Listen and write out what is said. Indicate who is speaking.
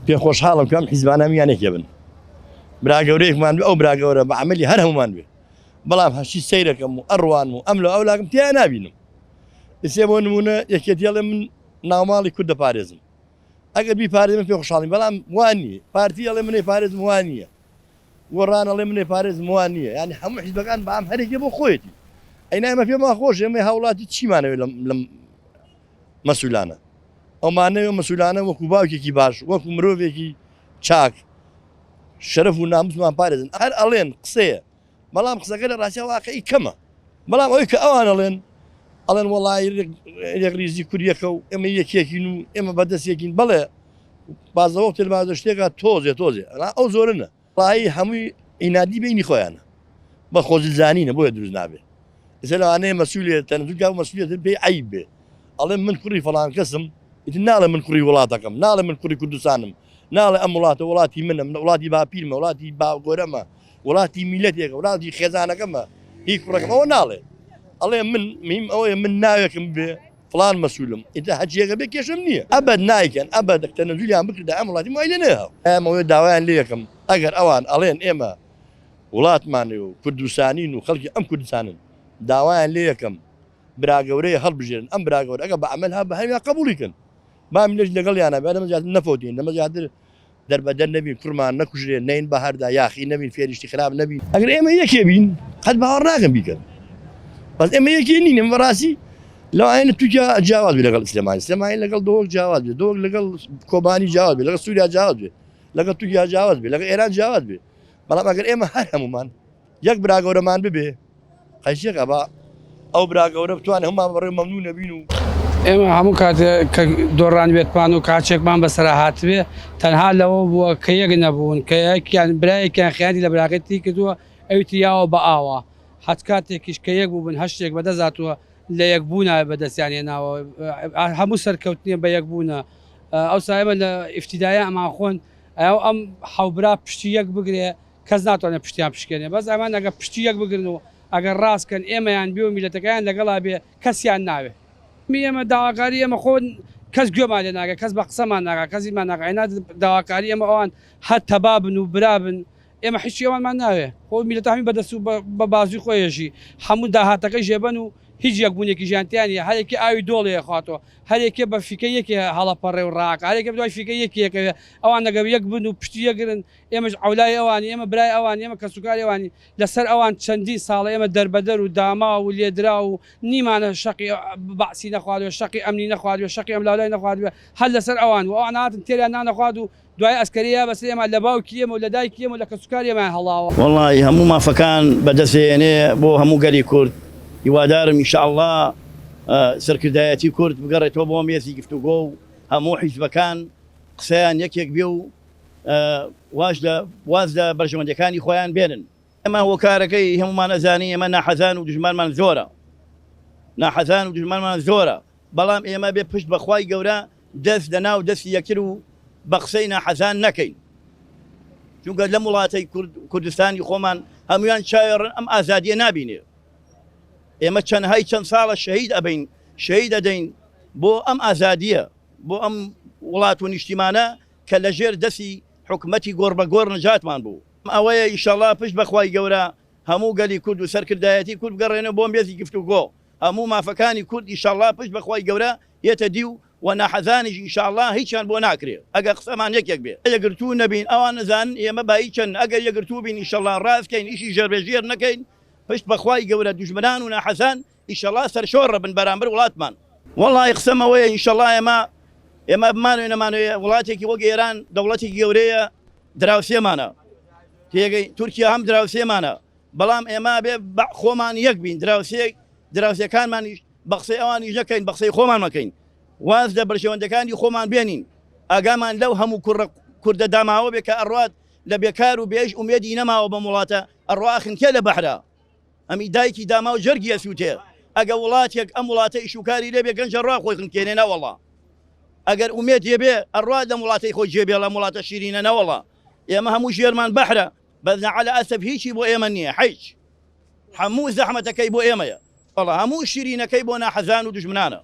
Speaker 1: پێ خۆشحاڵم کە ئەم حیزبانە هەموویان یەکێ بن برا گەورەیەکمان بێ ئەو برا گەورە بە عەمەلی هەر هەموومان بێ بەڵام هەرچی سەیرەکەم و ئەڕوانم و ئەم لە ئەو لاکم تیا نابینم ئیسێ بۆ نمونە یەکێتی ئەڵێ من ناوماڵی کورد دەپارێزم ئەگەر بیپارێزم پێ خۆشحاڵیم بەڵام وان نییە پارتی ئەڵێ منێ پارێزم وان نییە گۆڕان ئەڵێ منێ پارێزم وان نییە یعنی هەموو حیزبەکان بەام هەرێکێ بۆ خۆیەتی ئەینا ئێمە پێمان خۆش ئێمە هاوڵاتی چیمانەوێت لەم مەسولانە ئەومانەوێ مەسولانە وەکو باوکێکی باش وەکو مرۆڤێکی چاک شەرەف و ناموسمان پارێزن هەر ئەڵێن قسەیە بەڵام قسەکە لە ڕاستیا واقعی کەمە بەڵام ئەوەی کە ئەوان ئەڵێن ئەڵێن وەڵی یەکریزی کوریەکە و ئێمە یەکێکین و ئێمە بەدەستێکین بەڵێ بازەوە تێلمازە شتێکە تۆزێ تۆزێ ئەو زۆرنە ڕایی هەمووی عینادی بینی خۆیانە بە خۆزلزانینە بۆیە دروست نابێ ئێستا لەوانەیە مەسئولێ تەنزول کا و مەسئولیەت پێی عەیب بێ ئەڵێ من کوڕی فەڵان کەسم ئیتر ناڵێ من کوڕی وڵاتەکەم ناڵێ من کوڕی کوردستانم ناڵێ ئەم وڵاتە وڵاتی منە من وڵاتی باپیرمە وڵاتی باوگۆرەمە وڵاتی میلەتێکە وڵاتی خێزانەکەمە هی کوڕەکەم ئەوە ناڵێ ئەڵێ من میم ئەوەیە من ناوێکم بێ فڵان مەسولم ئیتر هەرچیەکە بێ کێشەم نییە ئەبەد نایکەن ئەبەد تەنەزولیان بکردە ئەم وڵاتی وای لێ نەهاو ئەمەوێ داوایان لێ یەکەم ئەگەر ئەوان ئەڵێن ئێمە وڵاتمانێ و کوردستانین و خەڵکی ئەم کوردستانن داوایان لێ یەکەم برا گەورەیە هەڵبژێرن ئەم برا گەورە ئەگەر بە عەمەل ها بە هەمیان قبوڵی کەن با منیش لەگەڵیانە بێ لەمە زیاتر نەفەوتین لەمە زیاتر دەربەدەر نەبین کوڕمان نەکوژرێ نەین بەهەردا یاخی نەبین فێری شتی خراپ نەبین ئەگەر ئێمە یەکێ بین قەت باوەڕ ناکەم بیکەن بەس ئێمە یەکێ نین ئێمە بەڕاستی لەوانە تورکیا جیاواز بێ لەگەڵ سلێمانی سلێمانی لەگەڵ دهۆک جیاواز بێ دهۆک لەگەڵ کۆبانی جیاواز بێ لەگەڵ سووریا جیاواز بێ لەگەڵ تورکیا جیاواز بێ لەگەڵ ئێران جیاواز بێ بەڵام ئەگەر ئێمە هەر هەمومان یەک برا گەورەمان ببێ قەیچێک ئەبا ئەو برا گەورە بتوانێ هەمومان بەڕێ مەمنون نەبین و.
Speaker 2: ئێمە هەموو کاتێ کە دۆڕانبێتمان و کاچێکمان بەسەرا هاتبێ تەنها لەوە بووە کە یەک نەبوون کە یەکیان برایەکیان خیانەتی لە براکەی تری کردووە ئەوی تری یاوە بە ئاوا هەچ کاتێکیش کە یەک بووبن هەر شتێک بەدەست هاتووە لە یەک بوونا بەدەستیان هێناوە هەموو سەرکەوتنێ بە یەک بوونە ئەوسا ئێمە لە ئیفتیدایە ئەمان خۆن ئەو ئەم حەو برا پشتی یەک بگرێ کەس ناتوانێت پشتیان بشکێنێ بەس ئەمان ئەگەر پشتی یەک بگرن و ئەگەر ڕاست کەن ئێمەیان بێ و میلەتەکەیان لەگەڵا بێ کەسیان ناوێ. ئێمە داواکاری ئێمە خۆ کەس گوێمان لێ ناگە کەس بە قسەمان ناگا کەس هیچمان ناگا ئەینا داواکاری ئێمە ئەوان هەر تەبا بن و برا بن ئێمە حیچی ئەوانمان ناوێ خۆ میلەتە هەمی بە دەست و بە بازوی خۆی ئەژی هەموو داهاتەکەی ژێبەن و هیچ یەکبوونێکی ژیان تیا نیە هەر یەکێ ئاوی دۆڵێ ئەخواتەوە هەر یەکێ بە فیکەی یەکێ هەڵەپەڕێ و ڕاکا هەر یەکێ بە دوای فیکەی یەکێ ئەکەوێ ئەوان ئەگەر یەک بن و پشتی یەک گرن ئێمەش عەولای ئەوانین، ئێمە برای ئەوانین، ئێمە کەسوکاری ئەوانین، لەسەر ئەوان چەندین ساڵە ئێمە دەربەدەر و داماو و لێدراو و نیمانە شەقی بەعسی نەخواردبێ، شەقی ئەمنی نەخواردبێ، شەقی ئەملاولای نەخواردبێ، هەر لەسەر ئەوان و ئەوان هاتن تێریان نانەخوارد و دوای ئەسکەریە بەسەر ئێمە لە باوکی ئێمە و لە دایکی ئێمە و لە کەسوکاری ئێمەیان هەڵاوە.
Speaker 3: وەڵاهی هەموو مافەکان بەدەست هێنێ بۆ هەموو گەلی کورد هیوادارم ان شاء اللە سەرکردایەتی کورد بگەڕێتەوە بۆ مێزی گفتوگۆ و هەموو حیزبەکان قسەیان یەکێک بێ و واش لە واز لە بەرژەوەندیەکانی خۆیان بێنن. ئێمە هۆکارەکەی هەموومان ئەزانین ئێمە ناحەزان و دوژمانمان زۆرە ناحەزان و دوژمانمان زۆرە بەڵام ئێمە بێ پشت بە خوای گەورە دەست لە ناو دەستی یەکتر و بە قسەی ناحەزان نەکەین چونکە لەم وڵاتەی کوردستانی خۆمان هەمویان چاوێڕن ئەم ئازادیە نابینێ ئێمە چەندهای چەند ساڵە شەهید ئەبین شەهید ئەدەین بۆ ئەم ئازادیە بۆ ئەم وڵات و نیشتیمانە کە لە ژێر دەسی حکومەتی گۆڕ بە گۆڕ نەجاتمان بوو. ئەوەیە ئیشەڵا پشت بە خوای گەورە هەموو گەلی کورد و سەرکردایەتی کورد بگەڕێنەوە بۆ مێزی گفتوگۆ هەموو مافەکانی کورد ئیشەڵا پشت بە خوای گەورە یەتە دی و وە ناحەزانیش ئیشاڵا هیچیان بۆ ناکرێ ئەگەر قسەمان یەکێک بێ. یەگرتوو نەبین ئەوان ئەزانن ئێمە بایی چەند ئەگەر یەگرتوو بین ئیشەڵا ڕاست کەین ئیشی ژێربەژێر نەکەین پشت بە خوای گەورە دوژمنان و ناحەزان ئیشەڵا سەرشۆڕەبن بەرامبەر وڵاتمان. وەڵاهی قسەم ئەوەیە ئیشەڵا ئێمە ئێمە بمانەوێ نەمانەوێ وڵاتێکی وەک ئێران دەوڵەتێکی گەورەیە دراوسێمانە تێگەی تورکیا هەم دراوسێمانە بەڵام ئێمە بێ خۆمان یەک بین دراوسێ دراوسێکانمانیش بە قسەی ئەوانیش نەکەین بە قسەی خۆمان مەکەین واز لە بەرژەوەندەکانی خۆمان بێنین ئاگامان لەو هەموو کوڕە کوردە داماوە بێ کە ئەڕوات لە بێکار و بێش ئومێدی نەماوە بەم وڵاتە ئەڕوا ئەخنکێ لە بەحرا ئەمی دایکی داماو جەرگی ئەسوتێ ئەگە وڵاتێک ئەم وڵاتە ئیش و کاری لێبێ گەنج ئەڕوا خۆی خنکێنێ نەوەڵا ئەگەر ئومێد یێ بێ ئەڕوا لەم وڵاتەی خۆی جێ بێڵێ ئەم وڵاتە شیرینە نەوەڵا ئێمە هەموو ژێرمان بەحرە بەس عەلە ئەسەف هیچی بۆ ئێمە نییە حیچ هەموو زەحمەتەکەی بۆ ئێمەیە وەڵا هەموو شیرینەکەی بۆ ناحەزان و دوژمنانە.